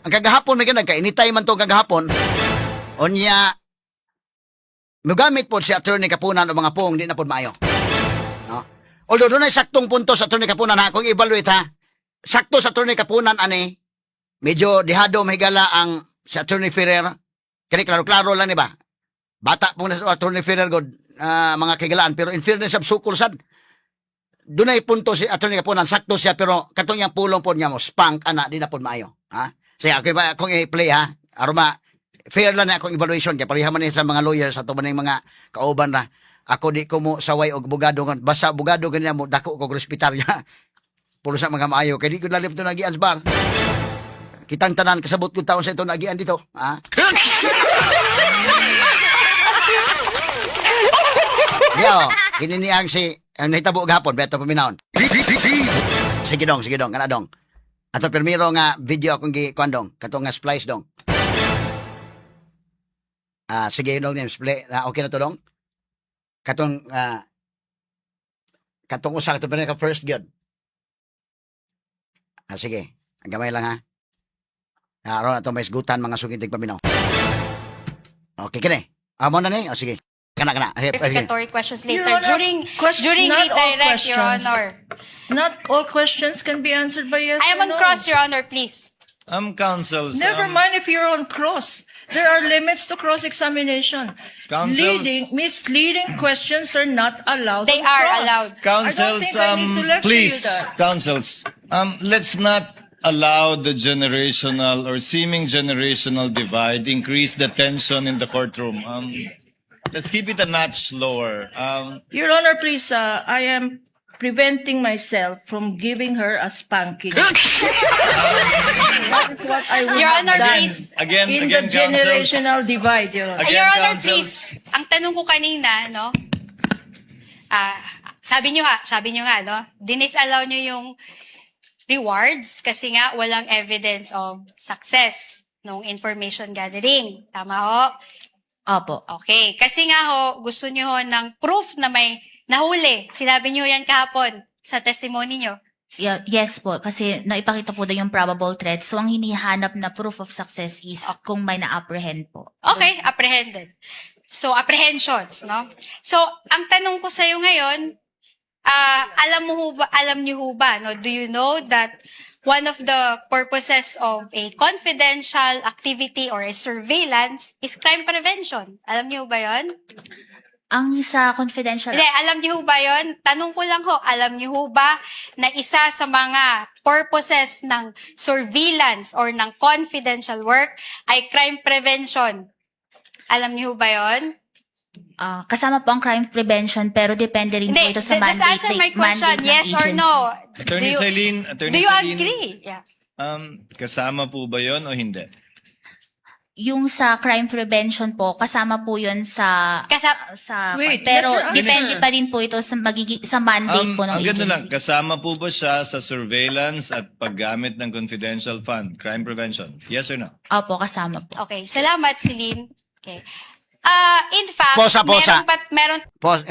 Ang kagahapon may ganag, kainitay man to kagahapon, unya, magamit po si Attorney Kapunan o mga pong, di na po maayo. No? Although doon ay saktong punto sa Attorney Kapunan ha, kung evaluate ha, sakto sa Attorney Kapunan, ani, medyo dihado mahigala ang si Attorney Ferrer, kaya klaro-klaro lang, di ba? Bata po na sa Attorney Ferrer, God, mga kigalaan, pero in fairness sa sukul sad, doon ay punto si Attorney Kapunan, sakto siya, pero katong yung pulong po niya mo, spank, ana, di na po maayo. Ha? Saya, okay ba, kung i-play ha, aroma, fair lang na akong evaluation, kaya parihan man sa mga lawyers, sa tuman ng mga kauban na, ako di ko mo saway o bugado, basta bugado ganyan mo, dako ko respitarya, pulo sa mga maayo, kaya di ko lalim ito nagian bar. Kitang tanan, kasabot ko taon sa ito nagian dito. Ha? Yo, kininiang si, ang nahitabo gahapon, beto paminaon. Sige dong, kana dong. Ato permiro nga video akong gikuan dong, katong nga splice dong. Sige dong name play. Okay na to dong. Katong usa katong pinaka first gyud. Sige. Ang gamay lang ha. Aron ato may isgutan mga sugitig paminaw. Okay kini. Amo na ni. Sige. Kana. Verificatory questions later. Your Honor, During not all redirect, Your questions. Honor. Not all questions can be answered by yes I am or on no. cross, Your Honor, please. Counsels. Never mind if you're on cross. There are limits to cross-examination. Counsels. Misleading questions are not allowed. They on are cross. allowed. Counsels, I don't think I need to lecture please, you that. counsels, let's not allow the generational or seeming generational divide increase the tension in the courtroom. Let's keep it a notch lower. Your Honor, please, I am preventing myself from giving her a spanking. That is what I would Your have Honor, done please. Again, in again, the counsels. generational divide, Your Honor. Again, Your Honor, counsels. please. Ang tanong ko kanina, no? Sabi nyo nga, no? Dinisallow nyo yung rewards kasi nga walang evidence of success nung information gathering. Tama ho? Opo. Okay. Kasi nga ho, gusto nyo ho ng proof na may nahuli. Sinabi nyo yan kahapon sa testimony nyo. Yes po, kasi naipakita po doon yung probable threat. So, ang hinihanap na proof of success is kung may na-apprehend po. Okay, apprehended. So, apprehensions, no? So, ang tanong ko sa'yo ngayon, alam niyo ho ba, no? Do you know that one of the purposes of a confidential activity or a surveillance is crime prevention? Alam niyo ba yon? Ang sa confidential... Hindi, alam niyo ho ba yon? Tanong ko lang ho, alam niyo ho ba na isa sa mga purposes ng surveillance or ng confidential work ay crime prevention? Alam niyo ho ba yon? kasama po ang crime prevention, pero depende rin po Hindi, ito sa just answer my question, yes or no? Attorney Celine, Do you agree? Yeah. Kasama po ba yon o hindi? Yung sa crime prevention po, kasama po yun sa... Wait, pero let her depende answer. pa din po ito sa, sa mandate po ng Ang ganda lang, agency. kasama po ba siya sa surveillance at paggamit ng confidential fund, crime prevention? Yes or no? Opo, kasama po. Okay, salamat, Celine. Okay. In fact, Posa. meron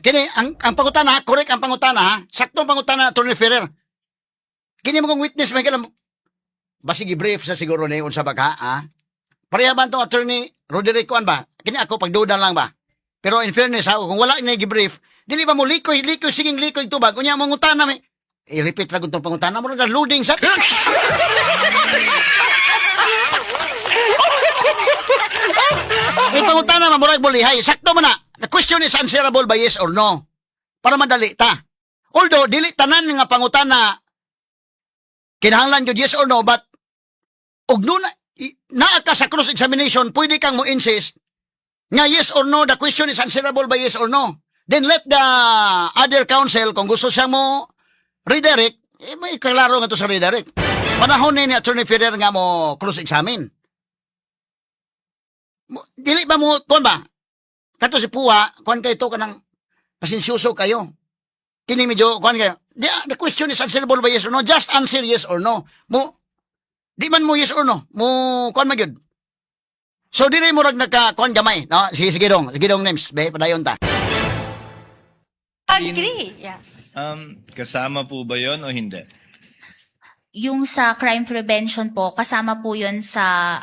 Kini, ang pangutana, correct ang pangutana ha. Saktong pangutana, Attorney Ferrer. Kini mo kong witness, may kalam, basig i-brief sa siguro na yun sa baka, ha? Parehaban tong Attorney Roderick Kuan ba? Kini ako pagduda lang ba? Pero in fairness ha, kung wala na i-brief, dili ba mo likoy, siging likoy tubag. Kunya mong utana may, i-repeat lang itong pangutana mo na loading sa... May pangutana mamurag bulihay. Sakto man na. The question is answerable by yes or no. Para madali ta. Although, dili tanan nga pangutana kinahanglan yun yes or no, but og no naa ka sa cross-examination, pwede kang mo insist nga yes or no, the question is answerable by yes or no. Then let the other counsel, kung gusto siya mo redirect, may klaro nga to sa redirect. Panahon ni Attorney Ferrer nga mo cross-examine. Dili ba mo, kuan ba? Kato si Puwa, kuan kayo to kanang pasensyoso kayo. Kini medyo, kuan kayo. The question is answerable by yes or no. Just answer yes or no. Di man mo yes or no. Kuan magyud. So, dili mo rag kuan gamay. No? Sige dong names. Be, padayon ta. agree. Yeah. Kasama po ba yon o hindi? Yung sa crime prevention po, kasama po yun sa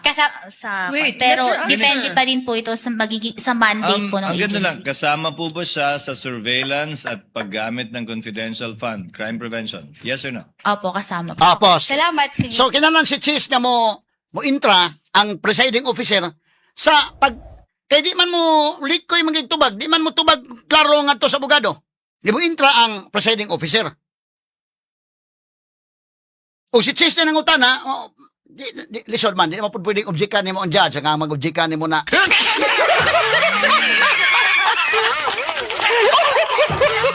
Wait, pero let her depende answer. pa din po ito sa magiging sa mandate po ng Ang ganda lang, agency. kasama po ba siya sa surveillance at paggamit ng confidential fund, crime prevention? Yes or no? Opo, kasama po. Tapos, Salamat, sige. so kinalan si Chis nga mo intra ang presiding officer sa pag kay di man mo likoy magigtubag, di man mo tubag klaro ngadto sa abogado. Di mo intra ang presiding officer. O si Chis na nangutana, lisod man, di naman po pwedeng objekan nimo ang judge, nga mag-objekan nimo na.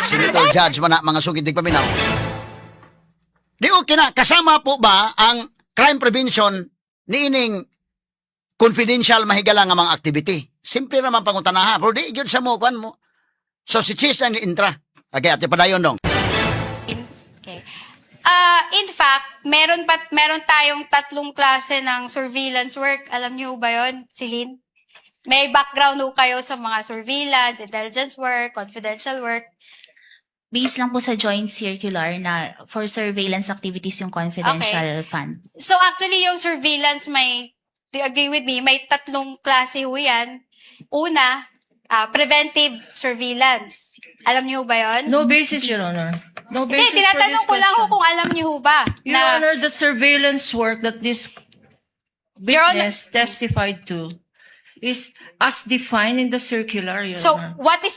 Senator judge man na mga sugid dig paminaw. Di okay na, kasama po ba ang crime prevention niining confidential mahigala nga mga activity? Simple naman pangutanaha, pero di yun sa mo, kuan mo. So si Chis na ni intra. Okay, ate padayon dong. Okay. In fact, meron tayong 3 klase ng surveillance work. Alam niyo ba 'yon, Celine? May background ho kayo sa mga surveillance, intelligence work, confidential work. Based lang po sa joint circular na for surveillance activities yung confidential fund. So actually, yung surveillance do you agree with me? May 3 klase ho yan. Una, preventive surveillance. Alam niyo ba 'yon? No basis, Your Honor. No Hindi, basis for tinatanong this ko lang ho question. kung alam niyo ho ba Your Honor, the surveillance work that this Your Honor- witness testified to is as defined in the circular, Your So, Honor. what is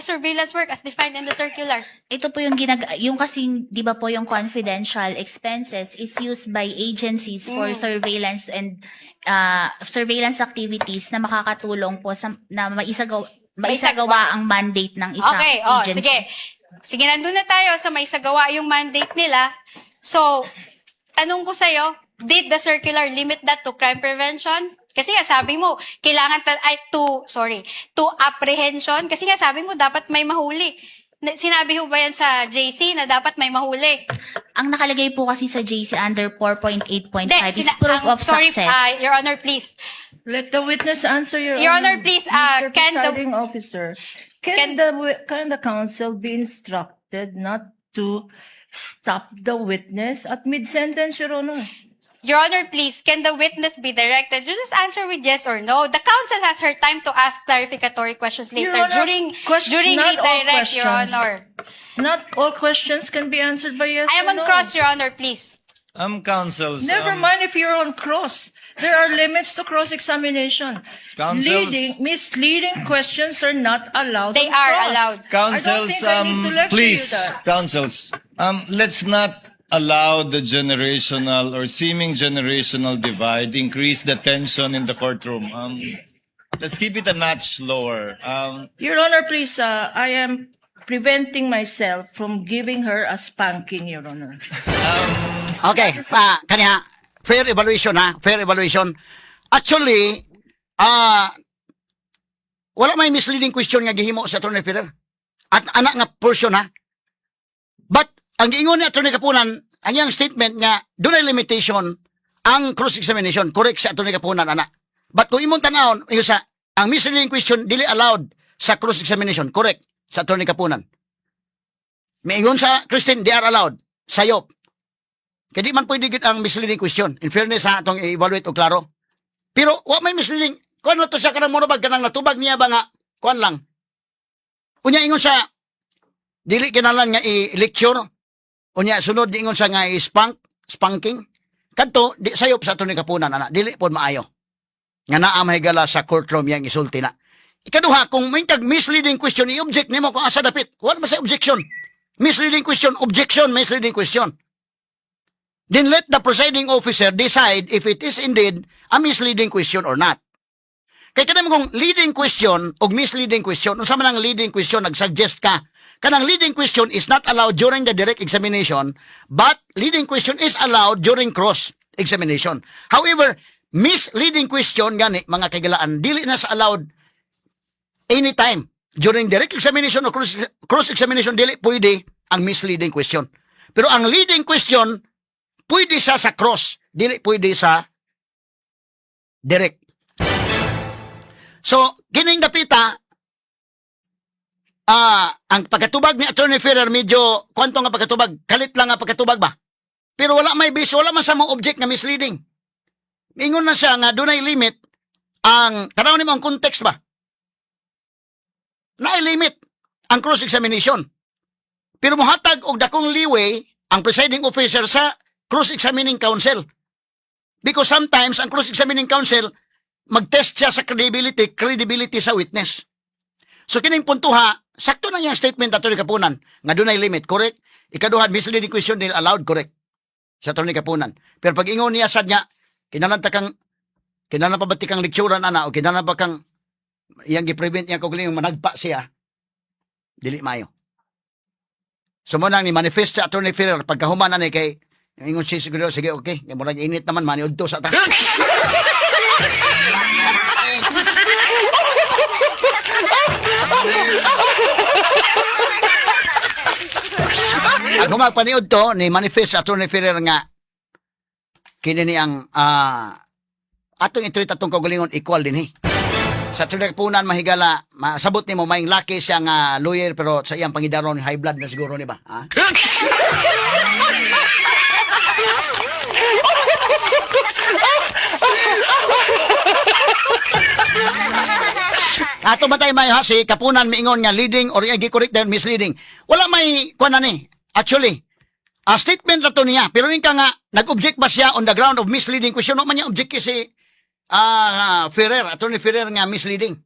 surveillance work as defined in the circular? Ito po yung yung kasing, di ba po yung confidential expenses is used by agencies for surveillance and surveillance activities na makakatulong po na maisagawa ang mandate ng isang Okay, agency. sige. Sige, nandun na tayo sa may sagawa yung mandate nila. So, tanong ko sa'yo, did the circular limit that to crime prevention? Kasi nga sabi mo, kailangan to apprehension. Kasi nga sabi mo, dapat may mahuli. Sinabi ho ba yan sa JC na dapat may mahuli? Ang nakalagay po kasi sa JC under 4.8.5 is Hindi, proof of sorry, success. Your Honor, please. Let the witness answer, Your Your Honor, please, Mr. can the- Presiding Officer, can- can the counsel be instructed not to stop the witness at mid-sentence, Your Honor? Your Honor, please, can the witness be directed? You just answer with yes or no. The counsel has her time to ask clarificatory questions later Your Honor, during not all redirect, Your questions. Honor. Not all questions can be answered by yes I am or on no. cross, Your Honor, please. Counsels. Never mind if you're on cross. There are limits to cross-examination. Counsels- Misleading questions are not allowed. They on are cross. allowed. Counsels, I don't think I need to lecture please, you that. counsels, let's not allow the generational or seeming generational divide increase the tension in the courtroom. Let's keep it a notch lower. Your Honor, please, I am preventing myself from giving her a spanking, Your Honor. Okay, kanya fair evaluation ha, fair evaluation. Actually, wala may misleading question nga gihimo sa Attorney Federer. At anak nga portion ha. But ang giingon ni Attorney Kapunan, ang iyang statement nga dunay limitation ang cross-examination. Correct sa Attorney Kapunan ana. But kung imong tanawon, yung sa ang misleading question dili allowed sa cross-examination. Correct sa Attorney Kapunan. Maingon sa Christine, they are allowed. Sayop. Kaya di man pwede gid ang misleading question. In fairness ha, itong i-evaluate o klaro. Pero, wa may misleading. Kuan na to siya kanang monobag, kanang natubag niya ba nga, kuan lang. Unya ingon sa, dili kinalan nga i-lecture. Unya, sunod di ingon sa nga spanking. Kadto, di sayop sa Attorney Kapunan, ana. Dili po maayo. Nga naa mahigala sa courtroom yang isulti na. Ikaduha, kung may misleading question, i-object nimo kung asa dapit. Wala ba sa objection? Misleading question, objection, misleading question. Then let the presiding officer decide if it is indeed a misleading question or not. Kaya kanang kung leading question o misleading question, unsa man ang leading question, nag-suggest ka, kanang leading question is not allowed during the direct examination, but leading question is allowed during cross-examination. However, misleading question, gani, mga kagalaan, dili na sa allowed anytime. During direct examination o cross-examination, dili pwede ang misleading question. Pero ang leading question, pwede siya sa cross, dili pwede sa direct. So, kining dapita, ang pagkatubag ni Attorney Ferrer, medyo, kwanto nga pagkatubag, kalit lang nga pagkatubag ba? Pero wala may base, wala man sa mga object nga misleading. Ingon na siya nga dunay limit ang tanaw nimo ang context ba? Naay limit ang cross-examination. Pero mohatag og dakong leeway ang presiding officer sa cross-examining counsel. Because sometimes ang cross-examining counsel mag-test siya sa credibility sa witness. So kining puntuha, sakto na yung statement ato ni Kapunan nga dunay limit, correct? Ikaduha, misleading question nil allowed, correct? Sa ato ni Kapunan. Pero pag ingon niya sad niya, kinanan pa ba kang leksyuran ana o kinanan pa kang iyang gi-prevent niya kung managpa siya, dili mayo. So mo nang ni manifest sa Attorney Ferrer pagkahuman na ni kay ingon siya siguro, sige okay, murag init naman maniudto sa ta. Ang humagpaniod to, ni manifest sa Attorney Ferrer nga kini ni ang atong itreat atong kaugalingon equal din sa Attorney Kapunan mahigala masabot nimo maing laki siya nga lawyer pero sa iyang pangidaron high blood na siguro ni ba? Ha? Ato ba tayo may si Kapunan miingon nga leading or gi-correct dahil misleading. Wala may kuan na ni. Actually, statement na to niya. Pero rin ka nga, nag-object ba siya on the ground of misleading question? No man niya object si Ferrer, Attorney Ferrer nga misleading.